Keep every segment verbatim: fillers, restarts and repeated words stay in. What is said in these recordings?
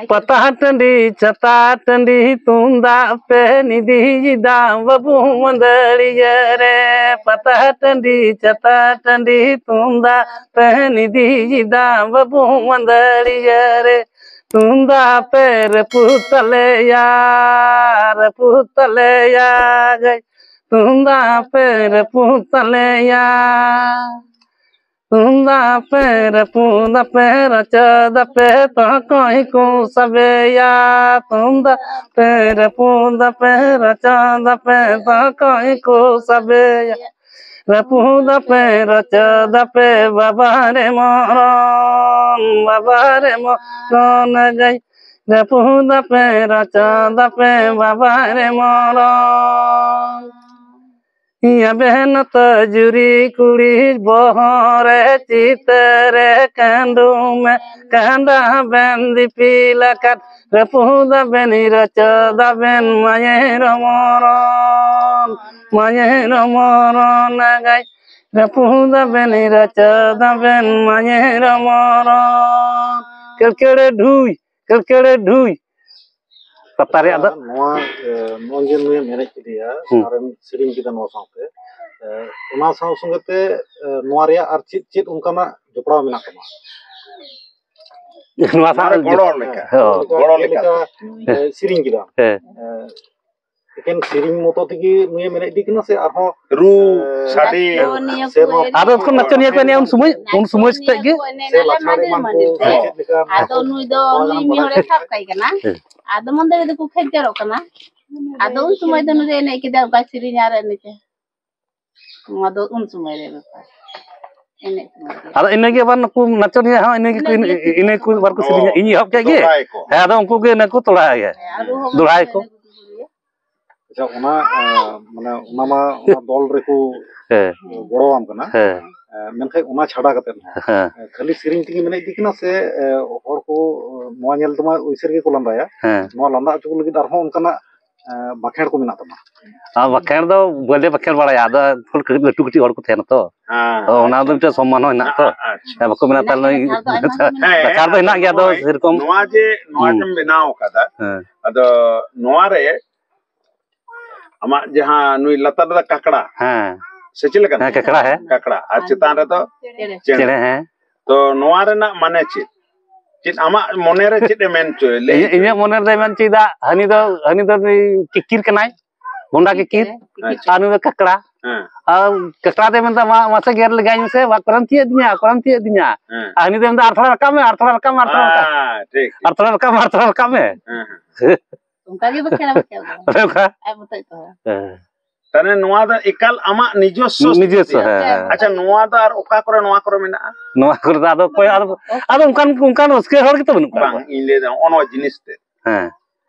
ᱯᱟᱛᱟ ᱴᱟᱺᱰᱤ, ᱪᱷᱟᱛᱟ ᱴᱟᱺᱰᱤ, ᱛᱩᱢᱫᱟᱜ ᱯᱮ ᱤᱫᱤᱭᱮᱫᱟ ᱵᱟᱹᱵᱩ ᱢᱟᱹᱫᱟᱹᱲᱤᱭᱟᱹ ᱨᱮ᱾ ᱯᱟᱛᱟ ᱴᱟᱺᱰᱤ, ᱪᱷᱟᱛᱟ ᱴᱟᱺᱰᱤ, ᱛᱩᱢᱫᱟᱜ ᱯᱮ ᱤᱫᱤᱭᱮᱫᱟ ᱵᱟᱹᱵᱩ ᱢᱟᱹᱫᱟᱹᱲᱤᱭᱟᱹ ᱨᱮ᱾ ᱛᱩᱢᱫᱟᱜ ᱯᱮ ᱨᱟᱹᱯᱩᱫ ᱛᱟᱞᱮᱭᱟ, ᱨᱟᱹᱯᱩᱫ ᱛᱟᱞᱮᱭᱟ ᱜᱟᱹᱭ᱾ ᱛᱩᱢᱫᱟᱜ ᱯᱮ ᱨᱟᱹᱯᱩᱫ ᱛᱟᱞᱮᱭᱟ᱾ ᱛᱩᱢᱫᱟᱜ ᱯᱮ ᱨᱟᱹᱯᱩᱫ ᱫᱟᱯᱮ, ᱨᱟᱪᱟ ᱫᱟᱯᱮ, ᱛᱚᱠᱚᱭ ᱠᱚ ᱥᱟᱵᱮᱭᱟ᱾ ᱛᱩᱢᱫᱟᱜ ᱯᱮ ᱨᱟᱹᱯᱩᱫ ᱫᱟᱯᱮ, ᱨᱟᱪᱟ ᱫᱟᱯᱮ, ᱛᱚᱠᱚᱭ ᱠᱚ ᱥᱟᱵᱮᱭᱟ᱾ ᱨᱟᱹᱯᱩᱫ ᱫᱟᱯᱮ, ᱨᱟᱪᱟ ᱫᱟᱯᱮ, ᱵᱟᱵᱟ ᱨᱮ ᱢᱚᱨᱚᱱ, ᱵᱟᱵᱟ ᱨᱮ ᱢᱚᱨᱚᱱ ᱜᱟᱹᱭ᱾ ᱨᱟᱹᱯᱩᱫ ᱫᱟᱯᱮ, ᱨᱟᱪᱟ ᱫᱟᱯᱮ, ᱵᱟᱵᱟ ᱨᱮ ᱢᱚᱨᱚᱱ᱾ ᱟᱵᱮᱱ ᱛᱟᱹᱡᱩᱨᱤ ᱠᱩᱲᱤ ᱵᱚᱦᱚᱜ ᱨᱮ ᱪᱤᱛᱟᱹᱨ ᱨᱮ ᱠᱟᱹᱸᱰᱩᱢ, ᱠᱟᱸᱰᱟ ᱵᱮᱱ ᱫᱤᱯᱤᱞ ᱟᱠᱟᱫ᱾ ᱨᱟᱹᱯᱩᱫ ᱫᱟᱵᱮᱱ, ᱨᱟᱪᱟ ᱫᱟᱵᱮᱱ, ᱢᱟᱭᱮᱨ ᱢᱚᱨᱚᱱ, ᱢᱟᱭᱮᱨ ᱢᱚᱨᱚᱱ ᱜᱟᱹᱭ᱾ ᱨᱟᱹᱯᱩᱫ ᱫᱟᱵᱮᱱ, ᱨᱟᱪᱟ ᱫᱟᱵᱮᱱ, ᱢᱟᱭᱮᱨ ᱢᱚᱨᱚᱱ᱾ ᱠᱮᱲᱠᱮᱲᱮ ᱰᱷᱩᱭ, ᱠᱮᱲᱠᱮᱲᱮ ᱰᱷᱩᱭ᱾ ᱯᱟᱛᱟ ᱨᱮᱭᱟᱜ ᱫᱚ ᱟᱪᱪᱷᱟ, ᱱᱚᱣᱟ, ᱮ, ᱱᱚᱜᱼᱚᱭ ᱡᱮ ᱱᱩᱭᱮᱢ ᱮᱱᱮᱡ ᱠᱮᱫᱮᱭᱟ ᱦᱩᱸ᱾ ᱟᱨᱮᱢ ᱥᱮᱨᱮᱧ ᱠᱮᱫᱟ ᱱᱚᱣᱟ ᱥᱟᱶᱛᱮ, ᱮ, ᱚᱱᱟ ᱥᱟᱶ ᱥᱚᱸᱜᱮ ᱛᱮ, ᱮ, ᱱᱚᱣᱟ ᱨᱮᱭᱟᱜ ᱟᱨ ᱪᱮᱫ ᱪᱮᱫ ᱚᱱᱠᱟᱱᱟᱜ ᱡᱚᱯᱲᱟᱣ ᱢᱮᱱᱟᱜ ᱛᱟᱢᱟ? ᱱᱚᱣᱟ ᱥᱟᱶ ᱢᱟᱱᱮ ᱜᱚᱲᱚ ᱞᱮᱠᱟ᱾ ᱦᱳᱭ᱾ ᱜᱚᱲᱚ ᱞᱮᱠᱟ᱾ ᱡᱮᱞᱮᱠᱟ, ᱮ, ᱥᱮᱨᱮᱧ ᱠᱮᱫᱟᱢ᱾ ᱦᱮᱸ᱾ ᱮ, ᱮᱠᱮᱱ ᱥᱮᱨᱮᱧ ᱢᱚᱛᱚ ᱛᱮᱜᱮ ᱱᱩᱭᱮᱢ ᱮᱱᱮᱡ ᱤᱫᱤ ᱠᱟᱱᱟ ᱥᱮ ᱟᱨᱦᱚᱸ, ᱨᱩ, ᱮ, ᱥᱟᱰᱮ? ᱱᱟᱪᱚᱱᱤᱭᱟᱹ ᱥᱮ ᱠᱚ ᱱᱚᱣᱟ ᱮᱱᱮᱡ᱾ ᱟᱫᱚ ᱛᱚᱠᱷᱚᱱ ᱱᱟᱪᱚᱱᱤᱭᱟᱹ ᱠᱚ ᱮᱱᱮᱡ ᱩᱱ ᱥᱚᱢᱚᱭ, ᱩᱱ ᱥᱚᱢᱚᱭ ᱥᱟᱛᱮᱜ ᱜᱮ? ᱱᱟᱪᱚᱱᱤᱭᱟᱹ ᱠᱚ ᱮᱱᱮᱡ ᱥᱮ ᱟᱞᱮ ᱞᱟᱪᱷᱟᱲ ᱢᱟᱹᱫᱟᱹᱲ ᱮᱢᱟᱱ ᱠᱚ ᱢᱟᱹᱫᱟᱹᱲ ᱛᱮ᱾ ᱥᱮ ᱪᱮᱫ ᱞᱮᱠᱟ? ᱟᱫᱚ ᱱᱩᱭ ᱫᱚ ᱩᱱᱤ ᱢᱤᱫ ᱦᱚᱲᱮ ᱥᱟᱵ ᱠᱟᱭ ᱠᱟᱱᱟ᱾ ᱦᱮᱸ᱾ ᱟᱫᱚ ᱢᱟᱹᱫᱟᱹᱲ ᱫᱚᱠᱚ ᱠᱷᱮᱞ ᱡᱟᱨᱚᱜ ᱠᱟᱱᱟ᱾ ᱟᱫᱚ ᱩᱱ ᱥᱚᱢᱚᱭ ᱫᱚ ᱱᱩᱭ ᱫᱚ ᱮᱱᱮᱡ ᱠᱮᱫᱟ, ᱚᱱᱠᱟ ᱥᱮᱨᱮᱧ ᱟᱨ ᱮᱱᱮᱡ᱾ ᱱᱚᱣᱟ ᱫᱚ ᱩᱱ ᱥᱚᱢᱚᱭ ᱨᱮ ᱵᱮᱯᱟᱨ᱾ ᱮᱱᱮᱡ ᱥᱚᱢᱚᱭ ᱨᱮ᱾ ᱟᱫᱚ ᱤᱱᱟᱹᱜᱮ ᱟᱵᱟᱨ ᱱᱩᱠᱩ ᱱᱟᱪᱚᱱᱤᱭᱟᱹ ᱦᱚᱸ ᱤᱱᱟᱹ ᱜᱮᱠᱚ, ᱤᱱᱟᱹ ᱜᱮ᱾ ᱤᱱᱟᱹ ᱜᱮᱠᱚ ᱟᱵᱟᱨ ᱠᱚ ᱥᱮᱨᱮᱧᱟ᱾ ᱤᱧ ᱮᱦᱚᱵ ᱠᱮᱫ ᱜᱮ᱾ ᱫᱚᱦᱲᱟᱭᱟᱠᱚ᱾ ᱦᱮᱸ, ᱟᱫᱚ ᱩᱱᱠᱩ ᱜᱮ ᱤᱱᱟᱹ ᱠᱚ ᱛᱚᱲᱟᱭᱟ᱾ ᱦᱮᱸ, ᱟᱨ ᱨᱩ ᱦᱚᱸ ᱫᱚᱦᱲᱟᱭᱟᱠᱚ᱾ ᱟᱪᱪᱷᱟ, ᱚᱱᱟ, ᱮ, ᱢᱟᱱᱮ ᱚᱱᱟ ᱢᱟ ᱚᱱᱟ ᱫᱚᱞ ᱨᱮᱠᱚ ᱦᱮᱸ᱾ ᱜᱚᱲᱚᱣᱟᱢ ᱠᱟᱱᱟ᱾ ᱦᱮᱸ᱾ ᱮ, ᱢᱮᱱᱠᱷᱟᱱ ᱚᱱᱟ ᱪᱷᱟᱰᱟ ᱠᱟᱛᱮ ᱦᱚᱸ, ᱦᱮᱸ᱾ ᱮ, ᱠᱷᱟᱹᱞᱤ ᱥᱮᱨᱮᱧ ᱛᱮᱜᱮ ᱢᱮᱱᱮᱫ ᱤᱫᱤ ᱠᱟᱱᱟ ᱥᱮ, ᱮ, ᱦᱚᱲ ᱠᱚ, ᱮ, ᱱᱚᱣᱟ ᱧᱮᱞ ᱛᱮᱢᱟ ᱩᱭᱥᱟᱹᱨ ᱜᱮᱠᱚ ᱞᱟᱸᱫᱟᱭᱟ᱾ ᱦᱮᱸ᱾ ᱱᱚᱣᱟ ᱞᱟᱸᱫᱟ ᱦᱚᱪᱚ ᱠᱚ ᱞᱟᱹᱜᱤᱫ ᱟᱨᱦᱚᱸ ᱚᱱᱠᱟᱱᱟᱜ ᱮᱸ, ᱵᱟᱸᱠᱷᱮᱲ ᱠᱚ ᱢᱮᱱᱟᱜ ᱛᱟᱢᱟ? ᱟᱨ ᱵᱟᱸᱠᱷᱮᱲ ᱫᱚ ᱵᱟᱞᱮ ᱵᱟᱸᱠᱷᱮᱲ ᱵᱟᱲᱟᱭᱟ, ᱟᱫᱚ ᱦᱚᱲ ᱠᱟᱹᱴᱤᱡ ᱞᱟᱹᱴᱩ ᱠᱟᱹᱴᱤᱡ ᱦᱚᱲ ᱠᱚ ᱛᱟᱦᱮᱱᱟ ᱛᱚ᱾ ᱦᱮᱸ᱾ ᱛᱚ ᱚᱱᱟ ᱫᱚ ᱢᱤᱫᱴᱮᱱ ᱥᱚᱢᱢᱟᱱ ᱦᱚᱸ ᱦᱮᱱᱟᱜ ᱛᱚ᱾ ᱟᱪᱪᱷᱟ᱾ ᱦᱮᱸ, ᱵᱟᱠᱚ ᱢᱮᱱᱟ ᱛᱟᱦᱞᱮ ᱱᱩᱭ ᱠᱟᱛᱷᱟ ᱫᱚ ᱟᱭᱢᱟ ᱦᱚᱲ ᱢᱮᱱᱟᱜᱼᱟ᱾ ᱦᱮᱸ, ᱠᱟᱛᱷᱟ ᱫᱚ ᱦᱮᱱᱟᱜ ᱜᱮᱭᱟ, ᱟᱫᱚ ᱱᱚᱜᱼᱚᱭ ᱥᱮᱨᱚᱠᱚᱢ ᱱᱚᱣᱟ ᱡᱮ, ᱱᱚᱣᱟ ᱦᱩᱸ᱾ ᱡᱮᱢ ᱵᱮᱱᱟᱣ ᱟᱠᱟᱫᱟ, ᱦᱮᱸ᱾ ᱟᱫᱚ ᱱᱚᱣᱟ ᱨᱮ ᱟᱢᱟᱜ ᱡᱟᱦᱟᱸ ᱱᱩᱭ ᱞᱟᱛᱟᱨ ᱨᱮᱫᱚ ᱠᱟᱠᱲᱟ, ᱦᱮᱸ᱾ ᱥᱮ ᱪᱮᱫ ᱞᱮᱠᱟᱱ? ᱦᱮᱸ, ᱠᱟᱠᱲᱟ, ᱦᱮᱸ᱾ ᱠᱟᱠᱲᱟ, ᱟᱨ ᱪᱮᱛᱟᱱ ᱨᱮᱫᱚ ᱪᱮᱬᱮ᱾ ᱪᱮᱬᱮ, ᱦᱮᱸ᱾ ᱛᱚ ᱱᱚᱣᱟ ᱨᱮᱱᱟᱜ ᱢᱟᱱᱮ ᱪᱮᱫ? ᱪᱮᱫ ᱟᱢᱟᱜ ᱢᱚᱱᱮ ᱨᱮ ᱪᱮᱫ ᱮ ᱢᱮᱱ ᱦᱚᱪᱚᱭ? ᱞᱟᱹᱭ ᱤᱧᱟᱹᱜ, ᱤᱧᱟᱹᱜ ᱢᱚᱱᱮ ᱨᱮᱫᱚᱭ ᱢᱮᱱ ᱦᱚᱪᱚᱭᱮᱫᱟ, ᱦᱟᱹᱱᱤ ᱫᱚ, ᱦᱟᱹᱱᱤ ᱫᱚ ᱱᱩᱭ ᱠᱤᱠᱤᱨ ᱠᱟᱱᱟᱭ, ᱵᱚᱸᱰᱟ ᱠᱤᱠᱤᱨ, ᱟᱪᱪᱷᱟ᱾ ᱟᱨ ᱱᱩᱭ ᱫᱚ ᱠᱟᱠᱲᱟ᱾ ᱦᱮᱸ᱾ ᱟᱨ ᱠᱟᱠᱲᱟ ᱫᱚᱭ ᱢᱮᱱᱫᱟ, "ᱢᱟ, ᱢᱟᱥᱮ ᱜᱮᱨ ᱞᱮᱜᱟᱭ ᱢᱮᱥᱮ, ᱚᱠᱟ ᱠᱚᱨᱮᱢ ᱛᱤᱭᱟᱹᱜ ᱫᱤᱧᱟ, ᱚᱠᱟ ᱠᱚᱨᱮᱢ ᱛᱤᱭᱟᱹᱜ ᱫᱤᱧᱟ?" ᱦᱮᱸ᱾ ᱟᱨ ᱦᱟᱹᱱᱤ ᱫᱚᱭ ᱢᱮᱱᱫᱟ, "ᱟᱨ ᱛᱷᱚᱲᱟ ᱨᱟᱠᱟᱵ ᱢᱮ, ᱟᱨ ᱛᱷᱚᱲᱟ ᱨᱟᱠᱟᱵ ᱢᱮ, ᱟᱨ ᱛᱷᱚᱲᱟ ᱨᱟᱠᱟᱵ ᱢᱮ, ᱦᱮᱸ, ᱴᱷᱤᱠ, ᱴᱷᱤᱠ᱾ ᱟᱨ ᱛᱷᱚᱲᱟ ᱨᱟᱠᱟᱵ ᱢᱮ, ᱟᱨ ᱛᱷᱚᱲᱟ ᱨᱟᱠᱟᱵ ᱢᱮ᱾" ᱦᱮᱸ, ᱦᱮᱸ᱾ ᱚᱱᱠᱟ ᱜᱮ ᱵᱟᱠᱷᱮᱲ ᱵᱟᱠᱷᱮᱲ ᱫᱚ᱾ ᱚᱱᱮ ᱚᱱᱠᱟ᱾ ᱟᱡ ᱢᱚᱛᱚᱡ ᱫᱚ᱾ ᱦᱮᱸ᱾ ᱛᱟᱦᱞᱮ ᱱᱚᱣᱟ ᱫᱚ ᱮᱠᱟᱞ ᱟᱢᱟᱜ ᱱᱤᱡᱚᱥᱥᱚ ᱱᱤᱡᱚᱥᱥᱚ, ᱥᱨᱤᱛᱤ᱾ ᱦᱮᱸ, ᱦᱮᱸ᱾ ᱟᱪᱪᱷᱟ, ᱱᱚᱣᱟ ᱫᱚ ᱟᱨ ᱚᱠᱟ ᱠᱚᱨᱮ ᱱᱚᱣᱟ ᱠᱚᱨᱮ ᱢᱮᱱᱟᱜᱼᱟ? ᱱᱚᱣᱟ ᱠᱚᱨᱮ ᱫᱚ ᱟᱫᱚ ᱚᱠᱚᱭ, ᱟᱫᱚ, ᱟᱫᱚ ᱚᱱᱠᱟᱱ, ᱚᱱᱠᱟᱱ ᱨᱟᱹᱥᱠᱟᱹ ᱦᱚᱲ ᱜᱮᱛᱚ ᱵᱟᱹᱱᱩᱜ ᱠᱚᱣᱟ᱾ ᱵᱟᱝ, ᱤᱧ ᱞᱟᱹᱭ ᱫᱟ ᱱᱚᱜᱼᱚ ᱱᱚᱣᱟ ᱡᱤᱱᱤᱥ ᱛᱮ᱾ ᱦᱮᱸ᱾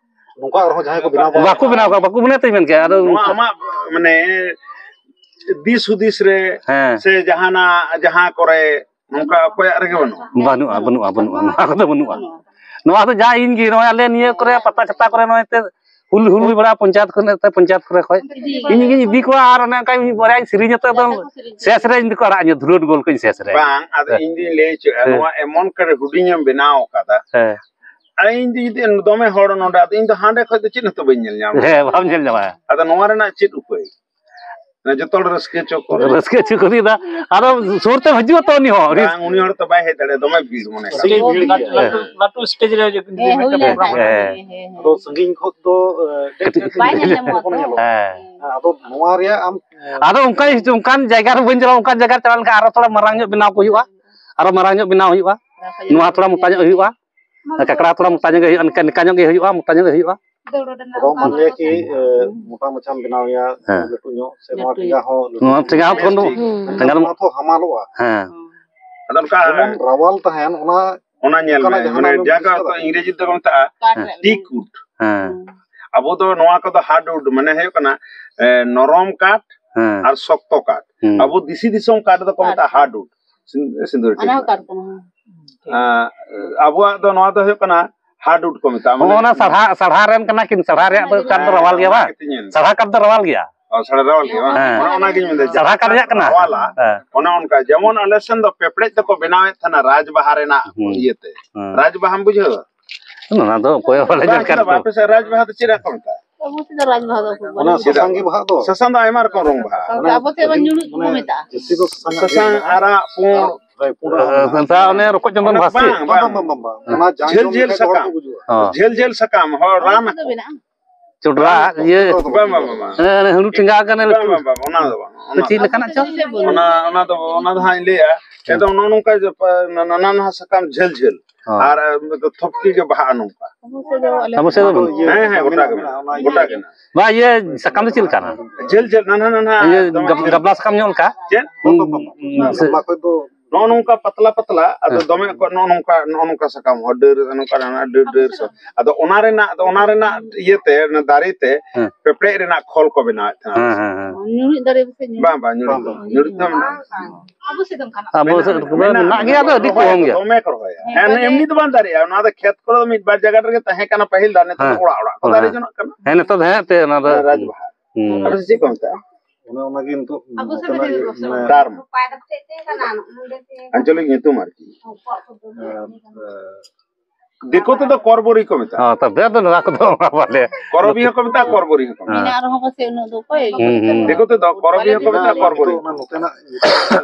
ᱱᱚᱝᱠᱟ ᱟᱨᱦᱚᱸ ᱡᱟᱦᱟᱸᱭ ᱠᱚ ᱵᱮᱱᱟᱣ ᱠᱟᱜᱼᱟ᱾ ᱵᱟᱠᱚ ᱵᱮᱱᱟᱣ ᱠᱟᱜᱼᱟ, ᱵᱟᱠᱚ ᱵᱮᱱᱟᱣ ᱛᱮᱧ ᱢᱮᱱ ᱠᱮᱜᱼᱟ᱾ ᱟᱫᱚ ᱱᱚᱣᱟ ᱟᱢᱟᱜ, ᱢᱟᱱᱮ, ᱫᱤᱥ ᱦᱩᱫᱤᱥ ᱨᱮ ᱦᱮᱸ᱾ ᱥᱮ ᱡᱟᱦᱟᱱᱟᱜ, ᱡᱟᱦᱟᱸ ᱠᱚᱨᱮ ᱱᱚᱝᱠᱟ ᱚᱠᱚᱭᱟᱜ ᱨᱮᱜᱮ ᱵᱟᱹᱱᱩᱜᱼᱟ? ᱵᱟᱹᱱᱩᱜᱼᱟ, ᱵᱟᱹᱱᱩᱜᱼᱟ, ᱵᱟᱹᱱᱩᱜᱼᱟ, ᱱᱚᱣᱟ ᱠᱚᱫᱚ ᱵᱟᱹᱱᱩᱜᱼᱟ᱾ ᱱᱚᱣᱟ ᱫᱚ ᱡᱟ ᱤᱧ ᱜᱮ, ᱱᱚᱜᱼᱚᱭ ᱟᱞᱮ ᱱᱤᱭᱟᱹ ᱠᱚᱨᱮ ᱯᱟᱛᱟ ᱪᱷᱟᱛᱟ ᱠᱚᱨᱮ ᱱᱚᱜᱼᱚᱭ ᱛᱮ ᱦᱩᱞ, ᱦᱩᱞ ᱦᱩᱭ ᱵᱟᱲᱟᱜᱼᱟ ᱯᱚᱧᱪᱟᱭᱮᱛ ᱠᱷᱚᱱ, ᱯᱚᱧᱪᱟᱭᱮᱛ ᱠᱚᱨᱮ ᱠᱷᱚᱡ ᱤᱧ ᱜᱤᱧ ᱤᱫᱤ ᱠᱚᱣᱟ ᱟᱨ ᱚᱱᱮ ᱚᱱᱠᱟ ᱢᱤᱫ ᱵᱟᱨᱭᱟᱧ ᱥᱮᱨᱮᱧ ᱟᱛᱮ ᱫᱚ ᱥᱮᱥ ᱨᱮ ᱤᱧ ᱫᱚᱠᱚ ᱟᱲᱟᱜ ᱤᱧᱟᱹ, ᱫᱷᱩᱞᱟᱹᱴ ᱜᱳᱞ ᱠᱚᱧ ᱥᱮᱥ ᱨᱮ᱾ ᱵᱟᱝ, ᱟᱫᱚ ᱦᱮᱸ᱾ ᱤᱧ ᱫᱩᱧ ᱞᱟᱹᱭ ᱦᱚᱪᱚᱭᱮᱫᱼᱟ, ᱦᱮᱸ᱾ ᱱᱚᱣᱟ ᱮᱢᱚᱱ ᱠᱟᱨᱮ ᱦᱩᱰᱤᱧ ᱮᱢ ᱵᱮᱱᱟᱣ ᱟᱠᱟᱫᱟ᱾ ᱦᱮᱸ᱾ ᱟᱨ ᱤᱧ ᱫᱚ ᱡᱩᱫᱤ ᱫᱚᱢᱮ ᱦᱚᱲ ᱱᱚᱰᱮ, ᱟᱫᱚ ᱤᱧ ᱫᱚ ᱦᱟᱸᱰᱮ ᱠᱷᱚᱡ ᱫᱚ ᱪᱮᱫ ᱦᱚᱸᱛᱚ ᱵᱟᱹᱧ ᱧᱮᱞ ᱧᱟᱢᱟ᱾ ᱦᱮᱸ, ᱵᱟᱢ ᱧᱮᱞ ᱧᱟᱢᱟ᱾ ᱟᱫᱚ ᱱᱚᱣᱟ ᱨᱮᱱᱟᱜ ᱪᱮᱫ ᱩᱯᱟᱹᱭ? ᱡᱚᱛᱚ ᱦᱚᱲ ᱨᱟᱹᱥᱠᱟᱹ ᱦᱚᱪᱚ ᱠᱚ᱾ ᱨᱟᱹᱥᱠᱟᱹ ᱦᱚᱪᱚ ᱠᱚ ᱫᱤᱭᱮ ᱫᱟ᱾ ᱟᱫᱚ ᱥᱩᱨ ᱛᱮ ᱦᱤᱡᱩᱜᱼᱟ ᱛᱚ ᱩᱱᱤ ᱦᱚᱸ᱾ ᱵᱟᱝ, ᱩᱱᱤ ᱦᱚᱲ ᱛᱚ ᱵᱟᱭ ᱦᱮᱡ ᱫᱟᱲᱮᱭᱟᱜᱼᱟ, ᱫᱚᱢᱮ ᱵᱷᱤᱲ ᱢᱚᱱᱮ ᱠᱟᱜ ᱟᱹᱰᱤ ᱢᱮ᱾ ᱵᱷᱤᱲ ᱜᱮᱭᱟ᱾ ᱞᱟᱹᱴᱩ, ᱞᱟᱹᱴᱩ stage ᱨᱮ ᱡᱚᱠᱷᱚᱱ ᱦᱮᱸ, ᱦᱩᱭ ᱢᱤᱫᱴᱟᱝ ᱞᱮᱱᱠᱷᱟᱱ᱾ Program ᱦᱮᱸ, ᱦᱮᱸ, ᱦᱮᱸ᱾ ᱟᱫᱚ ᱥᱟᱺᱜᱤᱧ ᱠᱷᱚᱱ ᱫᱚ, ᱮ, ᱠᱟᱹᱴᱤᱡ ᱵᱟᱭ ᱧᱮᱞ ᱧᱟᱢᱚᱜᱼᱟ ᱵᱟᱠᱚ ᱛᱚ᱾ ᱧᱮᱞᱚᱜᱼᱟ᱾ ᱦᱮᱸ᱾ ᱦᱮᱸ, ᱟᱫᱚ ᱱᱚᱣᱟ ᱨᱮᱭᱟᱜ ᱟᱢ, ᱮ, ᱟᱫᱚ ᱚᱱᱠᱟ, ᱚᱱᱠᱟᱱ ᱡᱟᱭᱜᱟ ᱨᱮ ᱵᱟᱹᱧ ᱪᱟᱞᱟᱣ, ᱚᱱᱠᱟᱱ ᱡᱟᱭᱜᱟ ᱨᱮ ᱪᱟᱞᱟᱣ ᱞᱮᱱᱠᱷᱟᱱ ᱟᱨᱚ ᱛᱷᱚᱲᱟ ᱢᱟᱨᱟᱝ ᱧᱚᱜ ᱵᱮᱱᱟᱣ ᱠᱚ ᱦᱩᱭᱩᱜᱼᱟ, ᱟᱨᱚ ᱢᱟᱨᱟᱝ ᱧᱚᱜ ᱵᱮᱱᱟᱣ ᱦᱩᱭᱩᱜᱼᱟ, ᱱᱚᱣᱟ ᱛᱷᱚᱲᱟ ᱢᱚᱴᱟ ᱧᱚᱜ ᱦᱩᱭᱩᱜᱼᱟ, ᱠᱟᱠᱲᱟ ᱛᱷᱚᱲᱟ ᱢᱚᱴᱟ ᱧᱚᱜ ᱜᱮ ᱦᱩᱭᱩᱜᱼᱟ, ᱱᱤᱝᱠᱟ, ᱱᱤᱝᱠᱟ ᱧᱚᱜ ᱜᱮ ᱦᱩᱭᱩᱜᱼᱟ, ᱢᱚᱴᱟ ᱧᱚᱜ ᱜᱮ ᱦᱩᱭᱩᱜᱼᱟ᱾ ᱟᱫᱚ ᱢᱟᱱᱞᱤᱭᱟ ᱠᱤ, ᱮ, ᱢᱚᱴᱟ ᱢᱟᱪᱷᱟᱢ ᱵᱮᱱᱟᱣ ᱮᱭᱟ, ᱦᱮᱸ᱾ ᱞᱟᱹᱴᱩ ᱧᱚᱜ, ᱥᱮ ᱱᱚᱣᱟ ᱞᱟᱹᱴᱩ ᱴᱷᱮᱸᱜᱟ ᱧᱚᱜ᱾ ᱦᱚᱸ ᱞᱟᱹᱴᱩ ᱱᱚᱣᱟ ᱴᱷᱮᱸᱜᱟ ᱦᱚᱸ ᱛᱚᱠᱷᱚᱱ ᱫᱚ ᱦᱩᱸ᱾ ᱴᱷᱮᱸᱜᱟ ᱫᱚ ᱚᱱᱟ ᱛᱚ ᱦᱟᱢᱟᱞᱚᱜᱼᱟ᱾ ᱦᱮᱸ᱾ ᱟᱫᱚ ᱚᱱᱠᱟ ᱡᱮᱢᱚᱱ ᱨᱟᱣᱟᱞ ᱛᱟᱦᱮᱱ, ᱚᱱᱟ ᱚᱱᱟ ᱧᱮᱞ ᱚᱱᱠᱟᱱᱟᱜ ᱢᱮ, ᱡᱟᱦᱟᱸ ᱢᱟᱱᱮ ᱱᱟᱜ ᱡᱟᱦᱟᱸ ᱵᱮᱵᱚᱥᱛᱷᱟ ᱠᱚ ᱫᱚ ᱤᱝᱨᱮᱡᱤ ᱛᱮᱠᱚ ᱢᱮᱛᱟᱜᱼᱟ ᱠᱟᱴ ᱨᱮ ᱴᱤᱠ ᱩᱰ᱾ ᱦᱮᱸ᱾ ᱟᱵᱚ ᱫᱚ ᱱᱚᱣᱟ ᱠᱚᱫᱚ ᱦᱟᱨᱰ ᱩᱰ, ᱢᱟᱱᱮ ᱦᱩᱭᱩᱜ ᱠᱟᱱᱟ, ᱮ, ᱱᱚᱨᱚᱢ ᱠᱟᱴ ᱦᱮᱸ᱾ ᱟᱨ ᱥᱚᱠᱛᱚ ᱠᱟᱴ᱾ ᱦᱩᱸ᱾ ᱟᱵᱚ ᱫᱤᱥᱤ ᱫᱤᱥᱚᱢ ᱠᱟᱴ ᱫᱚᱠᱚ ᱢᱮᱛᱟᱜᱼᱟ ᱠᱟᱴ᱾ ᱦᱟᱨᱰ ᱩᱰ᱾ ᱥᱤᱱ-, ᱥᱤᱸᱫᱩᱨ ᱚᱱᱟ ᱦᱚᱸ ᱴᱤᱠ᱾ ᱠᱟᱴ ᱠᱟᱱᱟ᱾ ᱮ, ᱟᱵᱚᱣᱟᱜ ᱫᱚ ᱱᱚᱣᱟ ᱫᱚ ᱦᱩᱭᱩᱜ ᱠᱟᱱᱟ hardwood ᱠᱚ ᱢᱮᱛᱟᱜᱼᱟ, ᱦᱚᱸ, ᱢᱟᱱᱮ ᱚᱱᱟ ᱥᱟᱨᱦᱟ, ᱥᱟᱨᱦᱟ ᱨᱮᱱ ᱠᱟᱱᱟ ᱠᱤᱱ, ᱥᱟᱨᱦᱟ ᱨᱮᱭᱟᱜ ᱫᱚ ᱠᱟᱴ ᱫᱚ ᱨᱟᱣᱟᱞ ᱜᱮᱭᱟ ᱵᱟᱝ? ᱦᱮᱸ, ᱥᱟᱨᱦᱟ ᱠᱟᱴ ᱫᱚ ᱨᱟᱣᱟᱞ ᱜᱮᱭᱟ᱾ ᱚ, ᱥᱟᱨᱦᱟ ᱨᱟᱣᱟᱞ ᱜᱮᱭᱟ ᱵᱟᱝ? ᱦᱮᱸ᱾ ᱚᱱᱟ, ᱚᱱᱟᱜᱤᱧ ᱢᱮᱱᱫᱟ, ᱥᱟᱨᱦᱟ ᱠᱟᱴ ᱨᱮᱭᱟᱜ ᱠᱟᱱᱟ᱾ ᱨᱟᱣᱟᱞᱟ, ᱦᱮᱸ᱾ ᱚᱱᱮ ᱚᱱᱠᱟ, ᱡᱮᱢᱚᱱ ᱟᱞᱮ ᱥᱮᱱ ᱫᱚ ᱯᱮᱯᱲᱮᱡ ᱛᱮᱠᱚ ᱵᱮᱱᱟᱣᱮᱫ ᱛᱟᱦᱮᱱᱟ ᱨᱟᱡᱽ ᱵᱟᱦᱟ ᱨᱮᱱᱟᱜ ᱦᱩᱸ᱾ ᱤᱭᱟᱹᱛᱮ᱾ ᱦᱮᱸ᱾ ᱨᱟᱡᱽ ᱵᱟᱦᱟᱢ ᱵᱩᱡᱷᱟᱹᱣᱟ? ᱚᱱᱟ ᱫᱚ ᱚᱠᱚᱭ ᱦᱚᱸ ᱵᱟᱞᱮ ᱵᱟᱝ, ᱧᱮᱞ ᱠᱟᱫ ᱪᱮᱫᱟᱜ ᱵᱟᱝ? ᱠᱚ᱾ ᱟᱯᱮ ᱥᱮᱫ ᱨᱟᱡᱽ ᱵᱟᱦᱟ ᱫᱚ ᱪᱮᱫ ᱨᱮᱱᱟᱜ ᱠᱚ ᱢᱮᱛᱟᱜᱼᱟ? ᱟᱵᱚ ᱥᱮᱫ ᱫᱚ ᱨᱟᱡᱽ ᱵᱟᱦᱟ ᱫᱚ ᱵᱟᱹᱱᱩᱜᱼᱟ᱾ ᱚᱱᱟ ᱪᱮᱫᱟᱜ? ᱥᱟᱥᱟᱝ ᱜᱮ ᱵᱟᱦᱟ ᱫᱚ᱾ ᱥᱟᱥᱟᱝ ᱫᱚ ᱟᱭᱢᱟ ᱨᱚᱠᱚᱢ ᱨᱚᱝ ᱵᱟᱦᱟ᱾ ᱟᱵᱚ ᱥᱮᱫ ᱢᱟ ᱧᱩᱲᱩ ᱠᱚ ᱢᱮᱛᱟᱜᱼᱟ᱾ ᱡᱟᱹᱥᱛᱤ ᱫᱚ ᱥᱟᱥᱟᱝ ᱟᱜ ᱥᱟᱥᱟᱝ, ᱜᱮ ᱢᱮᱱᱟᱜᱼᱟ᱾ ᱟᱨᱟᱜ, ᱯᱩᱸᱰ᱾ ᱦᱳᱭ, ᱯᱩᱸᱰ ᱟᱜ ᱦᱮᱸ, ᱢᱮᱱᱟᱜᱼᱟ᱾ ᱥᱟᱥᱟᱝ, ᱚᱱᱮ ᱨᱚᱠᱚᱡ ᱪᱚᱸᱫᱚᱱ ᱵᱟᱦᱟ ᱥᱮ? ᱵᱟᱝ, ᱵᱟᱝ, ᱵᱟᱝ, ᱵᱟᱝ, ᱵᱟᱝ᱾ ᱚᱱᱟ ᱡᱟᱝ ᱡᱷᱟᱹᱞ ᱡᱚᱢ ᱡᱷᱟᱹᱞ ᱞᱮᱠᱷᱟᱱ ᱦᱚᱲ ᱥᱟᱠᱟᱢ᱾ ᱠᱚ ᱜᱩᱡᱩᱜᱼᱟ᱾ ᱦᱚᱸ᱾ ᱡᱷᱟᱹᱞ ᱡᱷᱟᱹᱞ ᱥᱟᱠᱟᱢ, ᱦᱚᱲ ᱨᱟᱱ ᱟᱠᱚ᱾ ᱪᱚᱰᱨᱟ, ᱤᱭᱟᱹ᱾ ᱵᱟᱝ, ᱵᱟᱝ, ᱵᱟᱝ, ᱵᱟᱝ᱾ ᱦᱮᱸ, ᱦᱟᱹᱬᱩ ᱴᱷᱮᱸᱜᱟ ᱟᱠᱟᱱᱟ ᱵᱟᱝ, ᱞᱟᱹᱴᱩ᱾ ᱵᱟᱝ, ᱵᱟᱝ, ᱚᱱᱟ ᱫᱚ ᱵᱟᱝ᱾ ᱛᱚ ᱚᱱᱟ, ᱪᱮᱫ ᱞᱮᱠᱟᱱᱟᱜ ᱪᱚ? ᱚᱱᱟ, ᱚᱱᱟ ᱫᱚ, ᱚᱱᱟ ᱫᱚ ᱦᱟᱸᱜ ᱤᱧ ᱞᱟᱹᱭᱟ᱾ ᱦᱮᱸ᱾ ᱮ ᱫᱚ ᱱᱚᱜᱼᱚ ᱱᱚᱝᱠᱟ ᱡᱮ, ᱯᱟ-, ᱱᱟ-, ᱱᱟᱱᱟ ᱱᱟᱱᱟ ᱥᱟᱠᱟᱢ ᱡᱷᱟᱹᱞ ᱡᱷᱟᱹᱞ᱾ ᱦᱚᱸ᱾ ᱟᱨ, ᱮ, ᱛᱷᱚᱯᱠᱤ ᱜᱮ ᱵᱟᱦᱟᱜᱼᱟ ᱱᱚᱝᱠᱟ᱾ ᱟᱵᱚ ᱥᱮᱫ ᱫᱚ ᱟᱞᱮ ᱟᱵᱚ ᱥᱮᱫ ᱫᱚ ᱚᱱᱟ ᱫᱚ ᱵᱟᱹᱱᱩᱜ᱾ ᱤᱭᱟᱹ ᱦᱮᱸ, ᱦᱮᱸ, ᱜᱚᱴᱟ ᱜᱚᱴᱟ ᱜᱮ ᱜᱮ ᱢᱮᱱᱟᱜᱼᱟ᱾ ᱢᱮᱱᱟᱜᱼᱟ, ᱚᱱᱟ ᱵᱟ, ᱤᱭᱟᱹ ᱤᱭᱟᱹ ᱥᱟᱠᱟᱢ ᱥᱟᱠᱟᱢ ᱫᱚ ᱪᱮᱫ ᱞᱮᱠᱟᱱᱟ? ᱡᱷᱟᱹᱞ ᱡᱷᱟᱹᱞ, ᱱᱟᱱᱟ ᱱᱟᱱᱟ ᱤᱭᱟᱹ ᱫᱚᱢᱮ ᱜᱟᱵ-, ᱡᱷᱟᱹᱞ᱾ ᱜᱟᱵᱞᱟ ᱥᱟᱠᱟᱢ ᱧᱚᱜ ᱞᱮᱠᱟ? ᱪᱮᱫ? ᱦᱩᱸ, ᱵᱟᱝ, ᱵᱟᱝ, ᱵᱟᱝ, ᱦᱩᱸ, ᱵᱟᱝ, ᱥᱮ ᱚᱱᱟ ᱠᱷᱚᱡ ᱫᱚ ᱱᱚᱜᱼᱚ ᱱᱚᱝᱠᱟ ᱯᱟᱛᱞᱟ ᱯᱟᱛᱞᱟ, ᱟᱫᱚ ᱦᱮᱸ᱾ ᱫᱚᱢᱮ ᱠᱚ ᱱᱚᱜᱼᱚ ᱱᱚᱝᱠᱟ, ᱱᱚᱜᱼᱚ ᱱᱚᱝᱠᱟ ᱥᱟᱠᱟᱢ ᱦᱚᱸ, ᱰᱟᱹᱨ ᱱᱚᱝᱠᱟ, ᱱᱚᱝᱠᱟ ᱰᱟᱹᱨ, ᱰᱟᱹᱨ ᱥᱚ-, ᱟᱫᱚ ᱚᱱᱟ ᱨᱮᱱᱟᱜ, ᱟᱫᱚ ᱚᱱᱟ ᱨᱮᱱᱟᱜ ᱤᱭᱟᱹᱛᱮ, ᱚᱱᱟ ᱫᱟᱨᱮ ᱛᱮ ᱦᱮᱸ᱾ ᱯᱮᱯᱲᱮᱡ ᱨᱮᱱᱟᱜ ᱠᱷᱚᱞ ᱠᱚ ᱵᱮᱱᱟᱣᱮᱫ ᱛᱟᱦᱮᱱᱟ᱾ ᱦᱮᱸ, ᱦᱮᱸ, ᱦᱮᱸ᱾ ᱧᱩᱨᱩᱡ ᱫᱟᱨᱮ ᱯᱟᱥᱮ ᱧᱩᱨᱩᱡ? ᱵᱟᱝ, ᱵᱟᱝ, ᱧᱩᱨᱩᱡ ᱵᱟᱝ, ᱫᱚ ᱵᱟᱝ᱾ ᱵᱟᱝ᱾ ᱧᱩᱨᱩᱡ ᱫᱚ ᱢᱮᱱᱟᱜᱼᱟ᱾ ᱟᱵᱚ ᱥᱮᱫ ᱫᱚ ᱚᱱᱠᱟᱱᱟᱜ ᱟᱵᱚ ᱢᱮᱱᱟᱜᱼᱟ, ᱥᱮᱫ ᱫᱚ ᱢᱮᱱᱟᱜᱼᱟ, ᱢᱮᱱᱟᱜ ᱜᱮᱭᱟ, ᱟᱫᱚ ᱟᱹᱰᱤ ᱨᱚᱦᱚᱭ ᱠᱚᱢ ᱫᱚ ᱜᱮᱭᱟ᱾ ᱫᱚᱢᱮ ᱠᱚ ᱨᱚᱦᱚᱭᱟ᱾ ᱦᱮᱸ, ᱦᱮᱸ, ᱮᱢᱱᱤ ᱫᱚ ᱵᱟᱝ ᱫᱟᱨᱮᱜᱼᱟ, ᱚᱱᱟ ᱫᱚ ᱠᱷᱮᱛ ᱠᱚᱨᱮ ᱫᱚ ᱢᱤᱫ ᱵᱟᱨ ᱡᱟᱭᱜᱟ ᱨᱮᱜᱮ ᱛᱟᱦᱮᱸ ᱠᱟᱱᱟ ᱯᱟᱹᱦᱤᱞ ᱫᱚ, ᱟᱨ ᱱᱤᱛᱚᱜ ᱫᱚ ᱦᱮᱸ᱾ ᱚᱲᱟᱜ, ᱚᱲᱟᱜ ᱠᱚ ᱦᱮᱸ᱾ ᱫᱟᱨᱮ ᱡᱚᱱᱚᱜ ᱠᱟᱱᱟ᱾ ᱦᱮᱸ, ᱱᱤᱛᱚᱜ ᱫᱚ ᱦᱮᱸ, ᱛᱮ ᱚᱱᱟ ᱫᱚ ᱨᱟᱡᱽ ᱵᱟᱦᱟ᱾ ᱦᱩᱸ᱾ ᱟᱯᱮ ᱥᱮᱫ ᱪᱮᱫ ᱠᱚ ᱢᱮᱛᱟᱜᱼᱟ? ᱚᱱᱮ ᱚᱱᱟᱜᱮ ᱱᱤᱛᱚᱜ ᱟᱵᱚ ᱥᱮᱫ ᱫᱚ ᱱᱚᱛᱮᱱᱟᱜ ᱦᱮᱸ, ᱤᱭᱟᱹ, ᱨᱚᱥᱚ᱾ ᱢᱟᱱᱮ ᱴᱟᱨᱢ᱾ ᱟᱧᱪᱚᱞᱤᱠ ᱧᱩᱛᱩᱢ ᱟᱨᱠᱤ᱾ ᱟᱨ, ᱟᱨ ᱫᱤᱠᱩ ᱛᱮᱫᱚ ᱠᱚᱨᱵᱚᱨᱤ ᱠᱚ ᱢᱮᱛᱟᱜᱼᱟ᱾ ᱦᱚᱸ, ᱛᱚᱵᱮ ᱫᱚ ᱱᱚᱣᱟ ᱠᱚᱫᱚ ᱵᱟᱞᱮ ᱠᱚᱨᱚᱵᱤ ᱦᱚᱸᱠᱚ ᱢᱮᱛᱟᱜᱼᱟ, ᱠᱚᱨᱵᱚᱨᱤ ᱦᱚᱸᱠᱚ ᱢᱮᱛᱟᱜᱼᱟ᱾ ᱦᱮᱸ᱾ ᱢᱮᱱᱟᱜ ᱨᱮᱦᱚᱸ ᱯᱟᱥᱮᱡ ᱩᱱᱟᱹᱜ ᱫᱚ ᱚᱠᱚᱭ ᱦᱩᱸ, ᱦᱩᱸ᱾ ᱫᱤᱠᱩ ᱛᱮᱫᱚ ᱠᱚᱨᱚᱵᱤ ᱦᱚᱸᱠᱚ ᱢᱮᱛᱟᱜᱼᱟ, ᱠᱚᱨᱵᱚᱨᱤ᱾ ᱱᱤᱛᱚᱜ ᱚᱱᱟ ᱱᱚᱛᱮᱱᱟᱜ ᱧᱩᱛᱩᱢ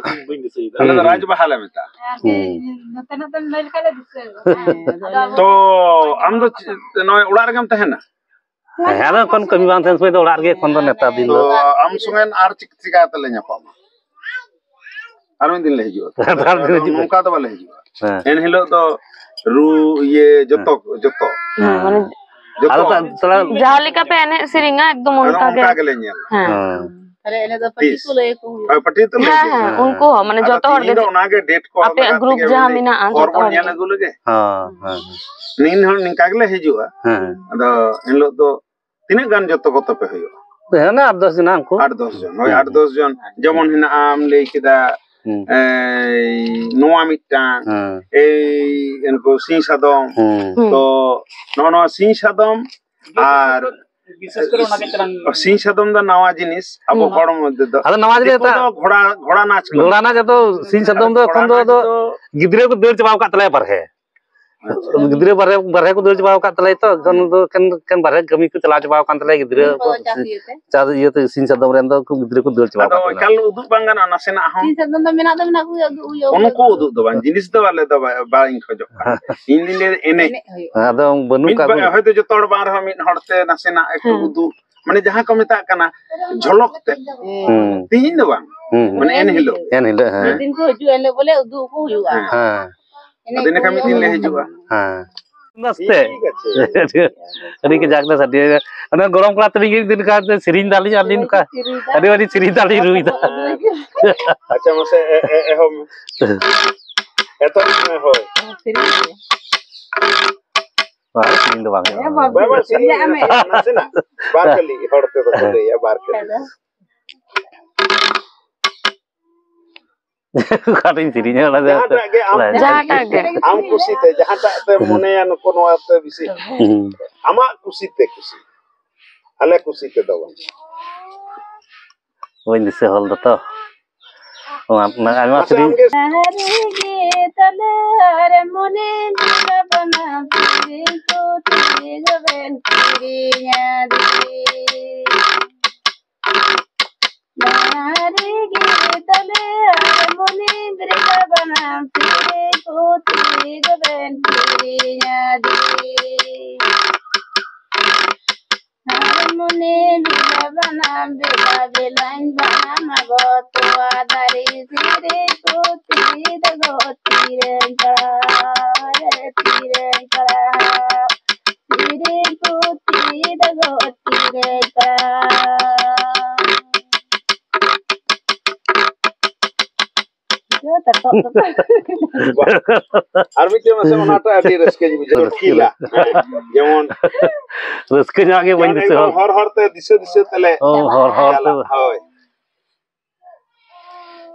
ᱵᱟᱹᱧ ᱫᱤᱥᱟᱹᱭᱮᱫᱟ᱾ ᱟᱞᱮ ᱫᱚ ᱦᱩᱸ᱾ ᱨᱟᱡᱽ ᱵᱟᱦᱟ ᱞᱮ ᱢᱮᱛᱟᱜᱼᱟ᱾ ᱦᱩᱸ᱾ ᱱᱚᱛᱮᱱᱟᱜ ᱫᱚ ᱞᱟᱹᱭ ᱞᱮᱠᱷᱟᱡ ᱞᱮ ᱫᱤᱥᱟᱹᱭᱟ᱾ ᱦᱮᱸ, ᱟᱫᱚ ᱟᱢ ᱫᱚ ᱪᱮᱫ, ᱱᱚᱜᱼᱚᱭ ᱚᱲᱟᱜ ᱨᱮᱜᱮᱢ ᱛᱟᱦᱮᱱᱟ? ᱦᱮᱸ, ᱟᱫᱚ ᱮᱠᱷᱚᱱ ᱠᱟᱹᱢᱤ ᱵᱟᱝ ᱛᱟᱦᱮᱱ ᱥᱚᱢᱚᱭ ᱫᱚ ᱚᱲᱟᱜ ᱨᱮᱜᱮ ᱮᱠᱷᱚᱱ ᱫᱚ ᱱᱮᱛᱟᱨ ᱫᱤᱱ ᱫᱚ᱾ ᱛᱚ, ᱟᱢ ᱥᱚᱸᱜᱮ ᱟᱨ ᱪᱤᱠ-, ᱪᱤᱠᱟ ᱠᱟᱛᱮ ᱞᱮ ᱧᱟᱯᱟᱢᱟ? ᱟᱨ ᱢᱤᱫ ᱫᱤᱱ ᱞᱮ ᱦᱤᱡᱩᱜᱼᱟ᱾ ᱟᱨ ᱢᱤᱫ ᱫᱤᱱ ᱦᱤᱡᱩᱜ ᱱᱚᱝᱠᱟ ᱫᱚ ᱵᱟᱞᱮ ᱦᱤᱡᱩᱜᱼᱟ᱾ ᱦᱮᱸ᱾ ᱮᱱ ᱦᱤᱞᱳᱜ ᱫᱚ ᱨᱩ, ᱤᱭᱟᱹ, ᱡᱚᱛᱚ, ᱦᱮᱸ᱾ ᱡᱚᱛᱚ᱾ ᱦᱮᱸ, ᱢᱟᱱᱮ ᱡᱚᱛᱚ᱾ ᱟᱫᱚ ᱛᱟ-, ᱛᱟᱦᱞᱮ ᱡᱟᱦᱟᱸ ᱞᱮᱠᱟ ᱯᱮ ᱮᱱᱮᱡ ᱥᱮᱨᱮᱧᱟ, ᱮᱠᱫᱚᱢ ᱟᱫᱚ ᱚᱱᱠᱟ ᱜᱮ᱾ ᱚᱱᱠᱟ ᱜᱮᱞᱮ ᱧᱮᱞ᱾ ᱦᱮᱸ᱾ ᱦᱮᱸ᱾ ᱛᱟᱦᱞᱮ ᱮᱱᱮᱡ ᱫᱚ ᱯᱟᱹᱴᱤ ᱛᱤᱥ? ᱠᱚ ᱞᱟᱹᱭ ᱟᱠᱚ ᱦᱩᱭᱩᱜᱼᱟ᱾ ᱦᱳᱭ, ᱯᱟᱹᱴᱤ ᱛᱚ ᱞᱟᱹᱭ ᱦᱮᱸ, ᱜᱮ᱾ ᱦᱮᱸ, ᱦᱮᱸ᱾ ᱩᱱᱠᱩ ᱦᱚᱸ, ᱢᱟᱱᱮ, ᱟᱫᱚ ᱡᱚᱛᱚ ᱦᱚᱲ ᱛᱤᱦᱤᱧ ᱜᱮ ᱫᱚ ᱚᱱᱟ ᱜᱮ ᱰᱮᱴ ᱠᱚ ᱟᱯᱮᱭᱟᱜ ᱞᱟᱜᱟᱜ ᱜᱨᱩᱯ ᱛᱮᱜᱮ ᱡᱟᱦᱟᱸ ᱢᱮᱱᱫᱟᱹᱧ, ᱢᱮᱱᱟᱜᱼᱟ, ᱦᱚᱨ ᱡᱚᱛᱚ ᱵᱚᱱ ᱦᱚᱲ ᱧᱮᱞ ᱜᱮ᱾ ᱟᱹᱜᱩ ᱞᱮᱜᱮ᱾ ᱦᱮᱸ, ᱦᱮᱸ, ᱦᱮᱸ᱾ ᱱᱤᱱ ᱦᱚᱲ ᱱᱤᱝᱠᱟ ᱜᱮᱞᱮ ᱦᱤᱡᱩᱜᱼᱟ᱾ ᱦᱮᱸ᱾ ᱟᱫᱚ ᱮᱱ ᱦᱤᱞᱳᱜ ᱫᱚ ᱛᱤᱱᱟᱹᱜ ᱜᱟᱱ ᱡᱚᱛᱚ ᱠᱚᱛᱮ ᱯᱮ ᱦᱩᱭᱩᱜᱼᱟ? ᱦᱮᱸ, ᱚᱱᱟ ᱟᱴ ᱫᱚᱥ ᱡᱚᱱᱟ ᱩᱱᱠᱩ᱾ ᱟᱴ ᱫᱚᱥ ᱡᱚᱱ, ᱦᱳᱭ, ᱦᱩᱸ, ᱟᱴ ᱫᱚᱥ ᱡᱚᱱ᱾ ᱡᱮᱢᱚᱱ ᱦᱮᱱᱟᱜᱼᱟ, ᱟᱢ ᱞᱟᱹᱭ ᱠᱮᱫᱟ, ᱦᱩᱸ᱾ ᱮᱭ, ᱱᱚᱣᱟ ᱢᱤᱫᱴᱟᱝ, ᱦᱮᱸ᱾ ᱮᱭ, ᱩᱱᱠᱩ ᱥᱤᱧ ᱥᱟᱫᱚᱢ᱾ ᱦᱩᱸ᱾ ᱦᱩᱸ᱾ ᱛᱚ ᱱᱚᱜᱼᱚ ᱱᱚᱣᱟ ᱥᱤᱧ ᱥᱟᱫᱚᱢ ᱟᱨ ᱵᱤᱥᱮᱥ ᱠᱚᱨᱮ ᱚᱱᱟ ᱜᱮ ᱛᱟᱞᱟᱝ ᱥᱤᱧ ᱥᱟᱫᱚᱢ ᱫᱚ ᱱᱟᱣᱟ ᱡᱤᱱᱤᱥ ᱟᱵᱚ ᱦᱩᱸ᱾ ᱦᱚᱲ ᱢᱚᱫᱽᱫᱷᱮ ᱫᱚ᱾ ᱟᱫᱚ ᱱᱟᱣᱟ ᱡᱤᱱᱤᱥ ᱫᱤᱠᱩ ᱫᱚ ᱜᱷᱚᱲᱟ, ᱜᱷᱚᱲᱟ ᱱᱟᱪ ᱠᱚ ᱜᱷᱚᱲᱟ ᱱᱟᱪ ᱫᱚ ᱥᱤᱧ ᱥᱟᱫᱚᱢ ᱫᱚ ᱮᱠᱷᱚᱱ ᱫᱚ ᱜᱷᱚᱲᱟ ᱟᱫᱚ ᱱᱟᱪ ᱫᱚ ᱜᱤᱫᱽᱨᱟᱹ ᱠᱚ ᱫᱟᱹᱲ ᱪᱟᱵᱟᱣ ᱟᱠᱟᱫ ᱛᱟᱞᱮᱭᱟ ᱵᱟᱨᱦᱮ᱾ ᱟᱪᱪᱷᱟ᱾ ᱜᱤᱫᱽᱨᱟᱹ ᱵᱟᱨᱦᱮ, ᱵᱟᱨᱦᱮ ᱠᱚ ᱫᱟᱹᱲ ᱪᱟᱵᱟᱣ ᱟᱠᱟᱫ ᱛᱟᱞᱮᱭᱟ ᱛᱚ, ᱮᱠᱷᱚᱱ ᱫᱚ ᱮᱠᱮᱱ, ᱮᱠᱮᱱ ᱵᱟᱨᱦᱮ ᱠᱟᱹᱢᱤ ᱠᱚ ᱪᱟᱞᱟᱣ ᱪᱟᱵᱟᱣ ᱟᱠᱟᱱ ᱛᱟᱞᱮᱭᱟ ᱜᱤᱫᱽᱨᱟᱹ ᱠᱚ᱾ ᱪᱟᱥ ᱤᱭᱟᱹᱛᱮ᱾ ᱪᱟᱥ ᱤᱭᱟᱹᱛᱮ ᱥᱤᱧ ᱥᱟᱫᱚᱢ ᱨᱮᱱ ᱫᱚ ᱩᱱᱠᱩ ᱜᱤᱫᱽᱨᱟᱹ ᱠᱚ ᱫᱟᱹᱲ ᱪᱟᱵᱟᱣ ᱟᱫᱚ ᱟᱠᱟᱫ ᱛᱟᱞᱮᱭᱟ᱾ ᱮᱠᱟᱞ ᱩᱫᱩᱜ ᱵᱟᱝ ᱜᱟᱱᱚᱜᱼᱟ ᱱᱟᱥᱮᱱᱟᱜ ᱦᱚᱸ᱾ ᱥᱤᱧ ᱥᱟᱫᱚᱢ ᱫᱚ ᱢᱮᱱᱟᱜ ᱫᱚ ᱢᱮᱱᱟᱜ ᱠᱚᱜᱮᱭᱟ, ᱩᱫᱩᱜ ᱦᱩᱭᱩᱜᱼᱟ᱾ ᱩᱱᱠᱩ ᱩᱫᱩᱜ ᱫᱚ ᱵᱟᱝ, ᱡᱤᱱᱤᱥ ᱫᱚ ᱟᱞᱮ ᱫᱚ ᱵᱟ-, ᱵᱟᱝ ᱠᱷᱚᱡᱚᱜ ᱠᱟᱱᱟ᱾ ᱤᱧ ᱫᱩᱧ ᱞᱟᱹᱭᱟ ᱮᱱᱮᱡ᱾ ᱮᱱᱮᱡ ᱦᱩᱭᱩᱜᱼᱟ᱾ ᱟᱫᱚ ᱵᱟᱹᱱᱩᱜ ᱢᱤᱫ ᱠᱟᱜ ᱵᱟ-, ᱠᱚᱣᱟ᱾ ᱦᱚᱭᱛᱳ ᱡᱚᱛᱚ ᱦᱚᱲ ᱵᱟᱝ ᱨᱮᱦᱚᱸ ᱢᱤᱫ ᱦᱚᱲ ᱛᱮ ᱱᱟᱥᱮᱱᱟᱜ ᱮᱠᱴᱩ ᱦᱮᱸ᱾ ᱩᱫᱩᱜ, ᱢᱟᱱᱮ ᱡᱟᱦᱟᱸ ᱠᱚ ᱢᱮᱛᱟᱜ ᱠᱟᱱᱟ ᱡᱷᱚᱞᱚᱠ ᱛᱮ᱾ ᱦᱮᱸ᱾ ᱦᱩᱸ᱾ ᱛᱤᱦᱤᱧ ᱫᱚ ᱵᱟᱝ, ᱦᱩᱸ, ᱦᱩᱸ᱾ ᱢᱟᱱᱮ ᱮᱱ ᱦᱤᱞᱳᱜ᱾ ᱮᱱ ᱦᱤᱞᱳᱜ, ᱦᱮᱸ᱾ ᱦᱮᱸ᱾ ᱢᱤᱫ ᱫᱤᱱ ᱠᱚ ᱦᱤᱡᱩᱜᱼᱟ, ᱮᱱ ᱦᱤᱞᱳᱜ ᱵᱚᱞᱮ ᱩᱫᱩᱜ ᱟᱠᱚ ᱦᱩᱭᱩᱜᱼᱟ᱾ ᱦᱮᱸ᱾ ᱦᱮᱸ᱾ ᱮᱱᱮᱡ ᱟᱫᱚ ᱤᱱᱟᱹ ᱠᱚ ᱠᱷᱟᱱ ᱢᱤᱫ ᱦᱩᱭᱩᱜᱼᱟ, ᱫᱤᱱ ᱞᱮ ᱦᱩᱭᱩᱜᱼᱟ᱾ ᱦᱤᱡᱩᱜᱼᱟ᱾ ᱦᱮᱸ᱾ ᱴᱷᱤᱠ ᱟᱪᱷᱮ᱾ ᱟᱹᱰᱤ ᱠᱟᱡᱟᱠ ᱞᱮ ᱥᱟᱰᱮᱭᱟ᱾ ᱚᱱᱟ ᱜᱚᱲᱚᱢ ᱠᱚᱲᱟ ᱛᱟᱹᱞᱤᱧ ᱜᱮ ᱢᱤᱫ ᱫᱤᱱ ᱠᱟᱛᱮ ᱥᱮᱨᱮᱧ ᱫᱟᱞᱤᱧ ᱟᱹᱞᱤᱧ ᱱᱚᱝᱠᱟ᱾ ᱥᱮᱨᱮᱧ ᱫᱟ᱾ ᱟᱹᱰᱤ ᱟᱹᱰᱤ ᱥᱮᱨᱮᱧ ᱫᱟᱞᱤᱧ ᱨᱩᱭ ᱫᱟ᱾ ᱟᱪᱪᱷᱟ, ᱢᱟᱥᱮ ᱮ-, ᱮ-, ᱮᱦᱚᱵ ᱢᱮ᱾ ᱮᱛᱚᱦᱚᱵ ᱢᱮ, ᱦᱳᱭ᱾ ᱥᱮᱨᱮᱧ ᱜᱮ᱾ ᱵᱟᱝ, ᱥᱮᱨᱮᱧ ᱫᱚ ᱵᱟᱝ ᱦᱩᱭᱩᱜᱼᱟ᱾ ᱦᱮᱸ, ᱵᱟᱝ᱾ ᱵᱟᱭ, ᱵᱟᱭ, ᱥᱮᱨᱮᱧ ᱟᱢᱮ᱾ ᱱᱟᱥᱮᱱᱟᱜ, ᱱᱟᱥᱮᱱᱟᱜ᱾ ᱵᱟᱨ ᱠᱟᱹᱞᱤ ᱦᱚᱲ ᱛᱮᱫᱚ ᱠᱚ ᱞᱟᱹᱭᱟ, ᱵᱟᱨ ᱠᱟᱹᱞᱤ᱾ ᱦᱮᱸ᱾ ᱚᱠᱟᱴᱟᱜ ᱤᱧ ᱥᱮᱨᱮᱧᱟ, ᱚᱱᱟ ᱫᱚ ᱡᱟᱦᱟᱸᱴᱟᱜ ᱜᱮ ᱟᱢ ᱞᱟᱭ᱾ ᱡᱟᱦᱟᱸᱴᱟᱜ ᱜᱮ᱾ ᱟᱢ ᱠᱩᱥᱤᱛᱮ, ᱡᱟᱦᱟᱸᱴᱟᱜ ᱛᱮ ᱢᱚᱱᱮᱭᱟ ᱱᱩᱠᱩ ᱱᱚᱣᱟ ᱛᱮ ᱵᱮᱥᱤ᱾ ᱦᱩᱸ᱾ ᱟᱢᱟᱜ ᱠᱩᱥᱤᱛᱮ ᱠᱩᱥᱤ᱾ ᱟᱞᱮ ᱠᱩᱥᱤ ᱛᱮᱫᱚ ᱵᱟᱝ᱾ ᱵᱟᱹᱧ ᱫᱤᱥᱟᱹ ᱦᱚᱞ ᱫᱚ ᱛᱚ᱾ ᱚᱱᱟ, ᱚᱱᱟ ᱟᱭᱢᱟ ᱢᱟᱥᱮ ᱥᱮᱨᱮᱧ᱾ ᱟᱢᱜᱮ᱾ ᱟᱦᱟᱨᱤ ᱜᱮ ᱛᱟᱞᱮ ᱟᱨ ᱢᱚᱱᱮ ᱡᱤᱣᱤ ᱵᱟᱱᱟᱢ ᱛᱤᱨᱤ ᱠᱚ ᱛᱤᱨᱤ ᱜᱚᱵᱮᱱ ᱠᱤᱨᱤᱧᱟ ᱫᱤ᱾ ᱟᱦᱟᱨᱤ ᱜᱮ ᱛᱟᱞᱮ ᱟᱨ ᱢᱚᱱᱮ ᱡᱤᱣᱤ ᱵᱟᱱᱟᱢ ᱛᱤᱨᱤ ᱠᱚ ᱛᱤᱨᱤ ᱜᱚᱵᱮᱱ ᱠᱤᱨᱤᱧᱟ ᱫᱤ᱾ ᱦᱟᱨᱢᱚᱱᱤ ᱵᱤᱞᱟ ᱵᱟᱱᱟᱢ ᱵᱮᱞᱟ ᱵᱮᱞᱟᱧ ᱵᱟᱱᱟᱢᱟ ᱜᱚ, ᱛᱚᱣᱟ ᱫᱟᱨᱮ ᱥᱤᱨᱤ ᱠᱚ ᱛᱤᱨᱤ ᱫᱚ ᱜᱚ ᱛᱤᱨᱮᱧ ᱯᱟᱲᱟᱣ, ᱨᱮ ᱛᱤᱨᱮᱧ ᱯᱟᱲᱟᱣ, ᱥᱤᱨᱤ ᱠᱚ ᱛᱤᱨᱤ ᱫᱚ ᱜᱚ ᱛᱤᱨᱮᱧ ᱯᱟᱲᱟᱣ᱾ ᱟᱨ ᱢᱤᱫᱴᱮᱱ ᱢᱟᱥᱮ ᱚᱱᱟᱴᱟᱜ ᱟᱹᱰᱤ ᱨᱟᱹᱥᱠᱟᱹᱧ ᱵᱩᱡᱷᱟᱹᱣ, ᱨᱟᱹᱥᱠᱟᱹ ᱴᱚᱴᱠᱤᱞᱟ᱾ ᱨᱮ᱾ ᱦᱮᱸ, ᱡᱮᱢᱚᱱ ᱨᱟᱹᱥᱠᱟᱹ ᱧᱚᱜ ᱜᱮ ᱵᱟᱹᱧ ᱡᱮᱢᱚᱱ ᱫᱤᱥᱟᱹ ᱮᱠᱫᱚᱢ ᱦᱚᱲ᱾ ᱦᱚᱨ ᱦᱚᱨ ᱛᱮ ᱫᱤᱥᱟᱹ ᱫᱤᱥᱟᱹ ᱛᱮᱞᱮ ᱚ, ᱦᱚᱨ ᱦᱚᱨ ᱛᱮ᱾ ᱪᱟᱞᱟᱜ, ᱦᱳᱭ᱾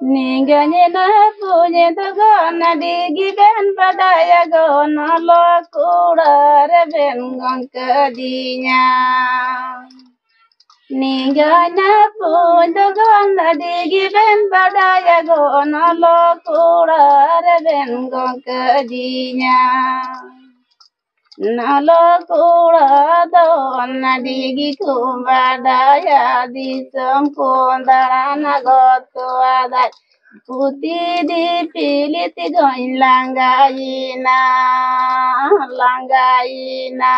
ᱱᱤᱜᱟᱹᱧ ᱱᱟ ᱯᱩᱡᱟᱹ ᱫᱚ ᱜᱚᱱ ᱟᱹᱰᱤ ᱜᱮᱵᱮᱱ ᱵᱟᱰᱟᱭᱟ ᱜᱚᱱ ᱚᱞᱚᱜ ᱠᱚᱲᱟ ᱨᱮᱵᱮᱱ ᱜᱚᱝᱠᱟᱹ ᱫᱤᱧᱟ᱾ ᱱᱤᱜᱟᱹᱧ ᱱᱟ ᱯᱩᱡᱟᱹ ᱫᱚ ᱜᱚᱱ ᱟᱹᱰᱤ ᱜᱮᱵᱮᱱ ᱵᱟᱰᱟᱭᱟ ᱜᱚᱱ ᱚᱞᱚᱜ ᱠᱚᱲᱟ ᱨᱮᱵᱮᱱ ᱜᱚᱝᱠᱟᱹ ᱫᱤᱧᱟ᱾ ᱱᱟᱞᱚ ᱠᱚᱲᱟ ᱫᱚ ᱱᱟᱹᱰᱤ ᱜᱮᱠᱚ ᱵᱟᱰᱟᱭᱟ, ᱫᱤᱥᱚᱢ ᱠᱚ ᱫᱟᱬᱟᱱᱟ ᱜᱚᱛᱚᱣᱟᱫᱟᱭ᱾ ᱯᱩᱛᱤ ᱫᱤᱯᱤᱞ ᱛᱮᱜᱚᱧ ᱞᱟᱸᱜᱟᱭᱮᱱᱟ, ᱞᱟᱸᱜᱟᱭᱮᱱᱟ᱾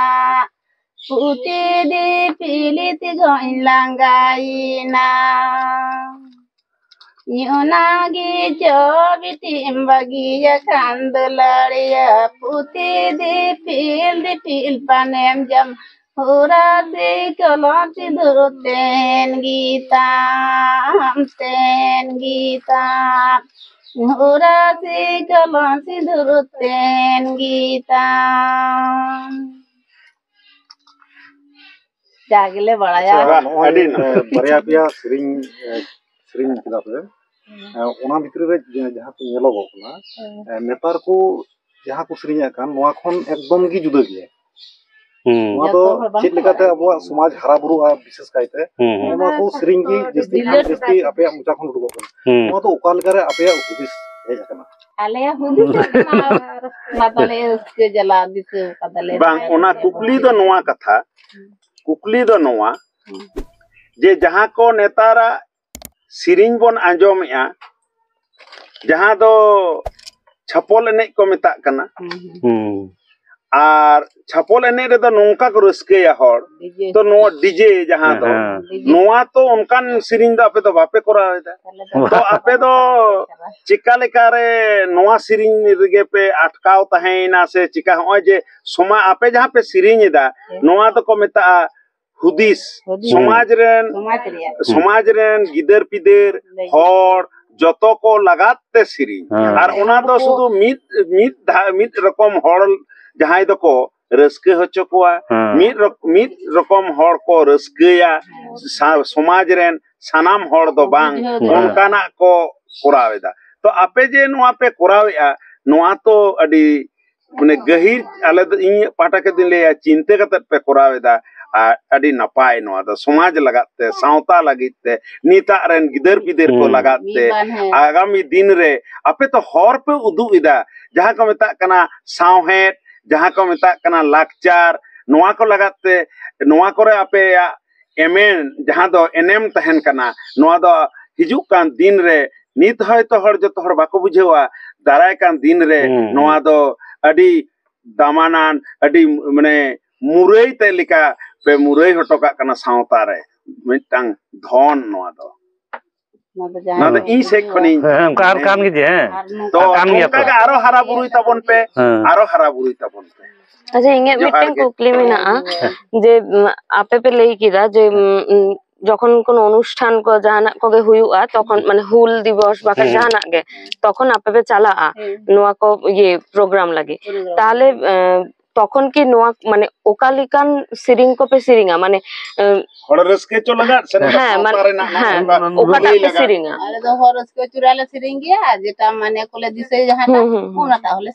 ᱯᱩᱛᱤ ᱫᱤᱯᱤᱞ ᱛᱮᱜᱚᱧ ᱞᱟᱸᱜᱟᱭᱮᱱᱟ᱾ ᱚᱱᱟᱜᱮ ᱪᱚ ᱵᱤᱴᱤᱢ ᱵᱟᱹᱜᱤᱭᱟ ᱠᱷᱟᱱ ᱫᱩᱞᱟᱹᱲᱤᱭᱟᱹ, ᱯᱩᱛᱤ ᱫᱤᱯᱤᱞ ᱫᱤᱯᱤᱞ ᱯᱟᱱᱮᱢ ᱡᱚᱢ᱾ ᱦᱚᱨᱟ ᱥᱮ ᱠᱚᱞᱚᱢ ᱥᱤᱸᱫᱩᱨ ᱛᱮᱱ ᱜᱮᱛᱟᱢ, ᱛᱮᱱ ᱜᱮᱛᱟᱢ᱾ ᱦᱚᱨᱟ ᱥᱮ ᱠᱚᱞᱚᱢ ᱥᱤᱸᱫᱩᱨ ᱛᱮᱱ ᱜᱮᱛᱟᱢ᱾ ᱡᱟ ᱜᱮᱞᱮ ᱵᱟᱲᱟᱭᱟ᱾ ᱟᱪᱪᱷᱟ, ᱱᱚᱜᱼᱚᱭ, ᱟᱹᱰᱤ ᱱᱟᱯᱟᱭ᱾ ᱮ, ᱵᱟᱨᱭᱟ ᱯᱮᱭᱟ ᱥᱮᱨᱮᱧ, ᱮ, ᱥᱮᱨᱮᱧ ᱠᱮᱫᱟ ᱯᱮ᱾ ᱦᱮᱸ᱾ ᱮ, ᱚᱱᱟ ᱵᱷᱤᱛᱨᱤ ᱨᱮ ᱡᱟ-, ᱡᱟᱦᱟᱸ ᱠᱚ ᱧᱮᱞᱚᱜᱚᱜ ᱠᱟᱱᱟ, ᱦᱮᱸ᱾ ᱮ, ᱱᱮᱛᱟᱨ ᱠᱚ ᱡᱟᱦᱟᱸ ᱠᱚ ᱥᱮᱨᱮᱧᱮᱫ ᱠᱟᱱ, ᱱᱚᱣᱟ ᱠᱷᱚᱱ ᱮᱠᱫᱚᱢ ᱜᱮ ᱡᱩᱫᱟ ᱜᱮᱭᱟ᱾ ᱦᱩᱸ᱾ ᱱᱚᱣᱟ ᱫᱚ ᱡᱚᱛᱚ ᱦᱚᱲ ᱵᱟᱝ ᱪᱮᱫ ᱠᱚ ᱞᱮᱠᱟᱛᱮ ᱵᱟᱲᱟᱭᱟ᱾ ᱟᱵᱚᱣᱟᱜ ᱥᱚᱢᱟᱡᱽ ᱦᱟᱨᱟ ᱵᱩᱨᱩᱜᱼᱟ, ᱵᱤᱥᱮᱥ ᱠᱟᱭᱛᱮ ᱦᱩᱸ, ᱦᱩᱸ᱾ ᱱᱚᱣᱟ ᱠᱚ ᱥᱮᱨᱮᱧ ᱜᱮ ᱡᱟᱹᱥᱛᱤ ᱠᱷᱚᱱ ᱡᱟᱹᱥᱛᱤ ᱟᱯᱮᱭᱟᱜ ᱢᱚᱪᱟ ᱠᱷᱚᱱ ᱩᱰᱩᱠᱚᱜ ᱠᱟᱱᱟ᱾ ᱦᱩᱸ᱾ ᱱᱚᱣᱟ ᱫᱚ ᱚᱠᱟ ᱞᱮᱠᱟᱨᱮ ᱟᱯᱮᱭᱟᱜ ᱦᱩᱫᱤᱥ ᱦᱮᱡ ᱟᱠᱟᱱᱟ? ᱟᱞᱮᱭᱟᱜ ᱦᱩᱫᱤᱥ ᱦᱩᱭᱩᱜ ᱠᱟᱱᱟ, ᱢᱟ ᱛᱟᱦᱞᱮ ᱨᱟᱹᱥᱠᱟᱹ ᱡᱟᱞᱟ ᱫᱤᱥᱟᱹ ᱠᱟᱫᱟᱞᱮ᱾ ᱵᱟᱝ, ᱵᱟᱲᱟᱭ ᱚᱱᱟ ᱠᱟᱛᱮ ᱠᱩᱠᱞᱤ ᱫᱚ ᱱᱚᱣᱟ ᱠᱟᱛᱷᱟ, ᱠᱩᱠᱞᱤ ᱫᱚ ᱱᱚᱣᱟ, ᱦᱩᱸ᱾ ᱡᱮ ᱡᱟᱦᱟᱸ ᱠᱚ ᱱᱮᱛᱟᱨᱟᱜ ᱥᱮᱨᱮᱧ ᱵᱚᱱ ᱟᱸᱡᱚᱢᱮᱜᱼᱟ, ᱡᱟᱦᱟᱸ ᱫᱚ ᱪᱷᱟᱯᱚᱞ ᱮᱱᱮᱡ ᱠᱚ ᱢᱮᱛᱟᱜ ᱠᱟᱱᱟ, ᱦᱩᱸ, ᱦᱩᱸ᱾ ᱦᱩᱸ᱾ ᱟᱨ ᱪᱷᱟᱯᱚᱞ ᱮᱱᱮᱡ ᱨᱮᱫᱚ ᱱᱚᱝᱠᱟ ᱠᱚ ᱨᱟᱹᱥᱠᱟᱹᱭᱟ ᱦᱚᱲ, ᱰᱤᱡᱮ᱾ ᱛᱚ ᱱᱚᱣᱟ ᱰᱤᱡᱮ ᱡᱟᱦᱟᱸ ᱫᱚ, ᱦᱮᱸ, ᱦᱮᱸ᱾ ᱰᱤᱡᱮ᱾ ᱱᱚᱣᱟ ᱛᱚ ᱚᱱᱠᱟᱱ ᱥᱮᱨᱮᱧ ᱫᱚ ᱟᱯᱮ ᱫᱚ ᱵᱟᱯᱮ ᱠᱚᱨᱟᱣ ᱮᱫᱟ᱾ ᱟᱞᱮ ᱫᱚ ᱛᱚ ᱟᱯᱮ ᱫᱚ ᱪᱮᱠᱟ ᱞᱮᱠᱟᱨᱮ ᱱᱚᱣᱟ ᱥᱮᱨᱮᱧ ᱨᱮᱜᱮ ᱯᱮ ᱟᱴᱠᱟᱣ ᱛᱟᱦᱮᱸᱭᱮᱱᱟ ᱥᱮ ᱪᱮᱠᱟ? ᱦᱚᱸᱜᱼᱚᱭ ᱡᱮ ᱥᱚᱢᱟ-, ᱟᱯᱮ ᱡᱟᱦᱟᱸ ᱯᱮ ᱥᱮᱨᱮᱧ ᱮᱫᱟ, ᱦᱮᱸ᱾ ᱱᱚᱣᱟ ᱫᱚᱠᱚ ᱢᱮᱛᱟᱜᱼᱟ ᱦᱩᱫᱤᱥ᱾ ᱦᱩᱫᱤᱥ᱾ ᱥᱚᱢᱟᱡᱽ ᱨᱮᱱ, ᱥᱚᱢᱟᱡᱽ ᱨᱮᱭᱟᱜ᱾ ᱥᱚᱢᱟᱡᱽ ᱨᱮᱱ ᱜᱤᱫᱟᱹᱨ ᱯᱤᱫᱟᱹᱨ, ᱞᱟᱹᱜᱤᱫ᱾ ᱦᱚᱲ ᱡᱚᱛᱚ ᱠᱚ ᱞᱟᱜᱟᱛ ᱛᱮ ᱥᱮᱨᱮᱧ᱾ ᱦᱮᱸ᱾ ᱟᱨ ᱚᱱᱟ ᱫᱚ ᱩᱱᱠᱩ ᱥᱩᱫᱷᱩ ᱢᱤᱫ, ᱢᱤᱫ ᱫᱷᱟ-, ᱢᱤᱫ ᱨᱚᱠᱚᱢ ᱦᱚᱲ ᱡᱟᱦᱟᱸᱭ ᱫᱚᱠᱚ ᱨᱟᱹᱥᱠᱟᱹ ᱦᱚᱪᱚ ᱠᱚᱣᱟ, ᱦᱮᱸ᱾ ᱢᱤᱫ ᱨᱚᱠ-, ᱢᱤᱫ ᱨᱚᱠᱚᱢ ᱦᱚᱲ ᱠᱚ ᱨᱟᱹᱥᱠᱟᱹᱭᱟ, ᱦᱮᱸ᱾ ᱥᱟ-, ᱥᱚᱢᱟᱡᱽ ᱨᱮᱱ ᱥᱟᱱᱟᱢ ᱦᱚᱲ ᱫᱚ ᱵᱟᱝ, ᱵᱩᱡᱷᱟᱹᱣ ᱫᱟᱲᱮᱭᱟᱜᱼᱟ᱾ ᱚᱱᱠᱟᱱᱟᱜ ᱠᱚ ᱠᱚᱨᱟᱣ ᱮᱫᱟ᱾ ᱛᱚ ᱟᱯᱮ ᱡᱮ ᱱᱚᱣᱟ ᱯᱮ ᱠᱚᱨᱟᱣᱮᱫᱼᱟ, ᱱᱚᱣᱟ ᱛᱚ ᱟᱹᱰᱤ ᱢᱟᱱᱮ ᱜᱟᱹᱦᱤᱨ, ᱟᱞᱮ ᱫᱚ, ᱤᱧᱟᱹᱜ ᱯᱟᱦᱴᱟ ᱠᱷᱚᱱ ᱫᱚᱧ ᱞᱟᱹᱭᱟ, ᱪᱤᱱᱛᱟᱹ ᱠᱟᱛᱮᱫ ᱯᱮ ᱠᱚᱨᱟᱣ ᱮᱫᱟ᱾ ᱟᱨ ᱟᱹᱰᱤ ᱱᱟᱯᱟᱭ ᱱᱚᱣᱟ ᱫᱚ, ᱥᱚᱢᱟᱡᱽ ᱞᱟᱜᱟᱫ ᱛᱮ, ᱥᱟᱶᱛᱟ ᱞᱟᱹᱜᱤᱫ ᱛᱮ, ᱱᱤᱛᱟᱜ ᱨᱮᱱ ᱜᱤᱫᱟᱹᱨ ᱯᱤᱫᱟᱹᱨ ᱠᱚ ᱦᱩᱸ᱾ ᱞᱟᱜᱟᱫ ᱛᱮ, ᱢᱤᱫ ᱵᱟᱨ, ᱦᱮᱸ᱾ ᱟᱜᱟᱢᱤ ᱫᱤᱱ ᱨᱮ ᱟᱯᱮ ᱛᱚ ᱦᱚᱨ ᱯᱮ ᱩᱫᱩᱜ ᱮᱫᱟ, ᱡᱟᱦᱟᱸ ᱠᱚ ᱢᱮᱛᱟᱜ ᱠᱟᱱᱟ ᱥᱟᱶᱦᱮᱫ, ᱡᱟᱦᱟᱸ ᱠᱚ ᱢᱮᱛᱟᱜ ᱠᱟᱱᱟ ᱞᱟᱠᱪᱟᱨ, ᱱᱚᱣᱟ ᱠᱚ ᱞᱟᱜᱟᱫ ᱛᱮ, ᱱᱚᱣᱟ ᱠᱚᱨᱮ ᱟᱯᱮᱭᱟᱜ ᱮᱢᱮᱱ ᱡᱟᱦᱟᱸ ᱫᱚ ᱮᱱᱮᱢ ᱛᱟᱦᱮᱱ ᱠᱟᱱᱟ, ᱱᱚᱣᱟ ᱫᱚ ᱦᱤᱡᱩᱜ ᱠᱟᱱ ᱫᱤᱱ ᱨᱮ, ᱱᱤᱛ ᱦᱚᱭᱛᱚ ᱦᱚᱲ, ᱡᱚᱛᱚ ᱦᱚᱲ ᱵᱟᱠᱚ ᱵᱩᱡᱷᱟᱹᱣᱟ, ᱫᱟᱨᱟᱭ ᱠᱟᱱ ᱫᱤᱱ ᱨᱮ ᱦᱩᱸ, ᱱᱚᱣᱟ ᱦᱩᱸ᱾ ᱫᱚ ᱟᱹᱰᱤ ᱫᱟᱢᱟᱱᱟᱱ, ᱟᱹᱰᱤ ᱢᱟᱱᱮ ᱢᱩᱨᱟᱹᱭ ᱛᱮ ᱞᱮᱠᱟ ᱯᱮ ᱢᱩᱨᱟᱹᱭ ᱦᱚᱴᱚ ᱠᱟᱜ ᱠᱟᱱᱟ ᱥᱟᱶᱛᱟ ᱨᱮ ᱢᱤᱫᱴᱟᱝ ᱫᱷᱚᱱ ᱱᱚᱣᱟ ᱫᱚ᱾ ᱚᱱᱟ ᱫᱚ ᱡᱟᱦᱟᱸ ᱱᱚᱣᱟ ᱫᱚ ᱤᱧ ᱥᱮᱫ ᱠᱷᱚᱱᱤᱧ ᱦᱮᱸ, ᱚᱱᱠᱟ ᱟᱨ ᱠᱟᱱ ᱜᱮ ᱡᱮ, ᱦᱮᱸ᱾ ᱟᱨ ᱛᱚ ᱱᱚᱝᱠᱟ ᱠᱟᱱ ᱜᱮᱭᱟ ᱚᱱᱠᱟ ᱛᱚ᱾ ᱜᱮ ᱟᱨᱚ ᱦᱟᱨᱟ ᱵᱩᱨᱩᱭ ᱛᱟᱵᱚᱱ ᱯᱮ, ᱦᱮᱸ᱾ ᱟᱨᱚ ᱦᱟᱨᱟ ᱵᱩᱨᱩᱭ ᱛᱟᱵᱚᱱ ᱯᱮ᱾ ᱟᱪᱪᱷᱟ, ᱤᱧᱟᱹᱜ ᱡᱚᱦᱟᱨ ᱢᱤᱫᱴᱟᱝ ᱜᱮ᱾ ᱠᱩᱠᱞᱤ ᱢᱮᱱᱟᱜᱼᱟ ᱦᱮᱸ᱾ ᱡᱮ, ᱩᱢ, ᱟᱯᱮ ᱯᱮ ᱞᱟᱹᱭ ᱠᱮᱫᱟ ᱡᱮ, ᱩᱢ, ᱩᱢ, ᱡᱚᱠᱷᱚᱱ ᱠᱳᱱᱳ ᱚᱱᱩᱥᱴᱷᱟᱱ ᱠᱚ ᱡᱟᱦᱟᱱᱟᱜ ᱠᱚᱜᱮ ᱦᱩᱭᱩᱜᱼᱟ, ᱛᱚᱠᱷᱚᱱ ᱢᱟᱱᱮ ᱦᱩᱞ ᱫᱤᱵᱚᱥ ᱵᱟᱠᱷᱟᱱ ᱦᱩᱸ᱾ ᱡᱟᱦᱟᱱᱟᱜ ᱜᱮ, ᱛᱚᱠᱷᱚᱱ ᱟᱯᱮ ᱯᱮ ᱪᱟᱞᱟᱜᱼᱟ ᱦᱩᱸ᱾ ᱱᱚᱣᱟ ᱠᱚ ᱤᱭᱟᱹ ᱯᱨᱳᱜᱨᱟᱢ ᱞᱟᱹᱜᱤᱫ᱾ ᱯᱨᱳᱜᱨᱟᱢ᱾ ᱛᱟᱦᱞᱮ, ᱮᱸ, ᱛᱚᱠᱷᱚᱱ ᱠᱤ ᱱᱚᱣᱟ ᱢᱟᱱᱮ ᱚᱠᱟ ᱞᱮᱠᱟᱱ ᱥᱮᱨᱮᱧ ᱠᱚᱯᱮ ᱥᱮᱨᱮᱧᱟ? ᱢᱟᱱᱮ, ᱮᱸ, ᱦᱚᱲ ᱨᱟᱹᱥᱠᱟᱹ ᱦᱚᱪᱚ ᱞᱟᱜᱟᱫ ᱥᱮ ᱱᱚᱣᱟ ᱦᱮᱸ, ᱥᱟᱶᱛᱟ ᱢᱟᱱᱮ, ᱨᱮᱱᱟᱜ ᱱᱚᱣᱟ ᱦᱮᱸ, ᱱᱚᱣᱟ ᱚᱠᱟᱴᱟᱜ ᱞᱟᱹᱭ ᱯᱮ ᱞᱟᱜᱟᱫ? ᱥᱮᱨᱮᱧᱟ? ᱟᱞᱮ ᱫᱚ ᱦᱚᱲ ᱨᱟᱹᱥᱠᱟᱹ ᱦᱚᱪᱚ ᱨᱮᱭᱟᱜ ᱞᱮ ᱥᱮᱨᱮᱧ ᱜᱮᱭᱟ, ᱟᱨ ᱡᱮᱴᱟ ᱢᱟᱱᱮ ᱠᱚᱞᱮ ᱫᱤᱥᱟᱹᱭᱟ ᱡᱟᱦᱟᱸᱴᱟᱜ, ᱦᱩᱸ, ᱦᱩᱸ, ᱦᱩᱸ᱾ ᱚᱱᱟᱴᱟᱜ ᱦᱚᱸᱞᱮ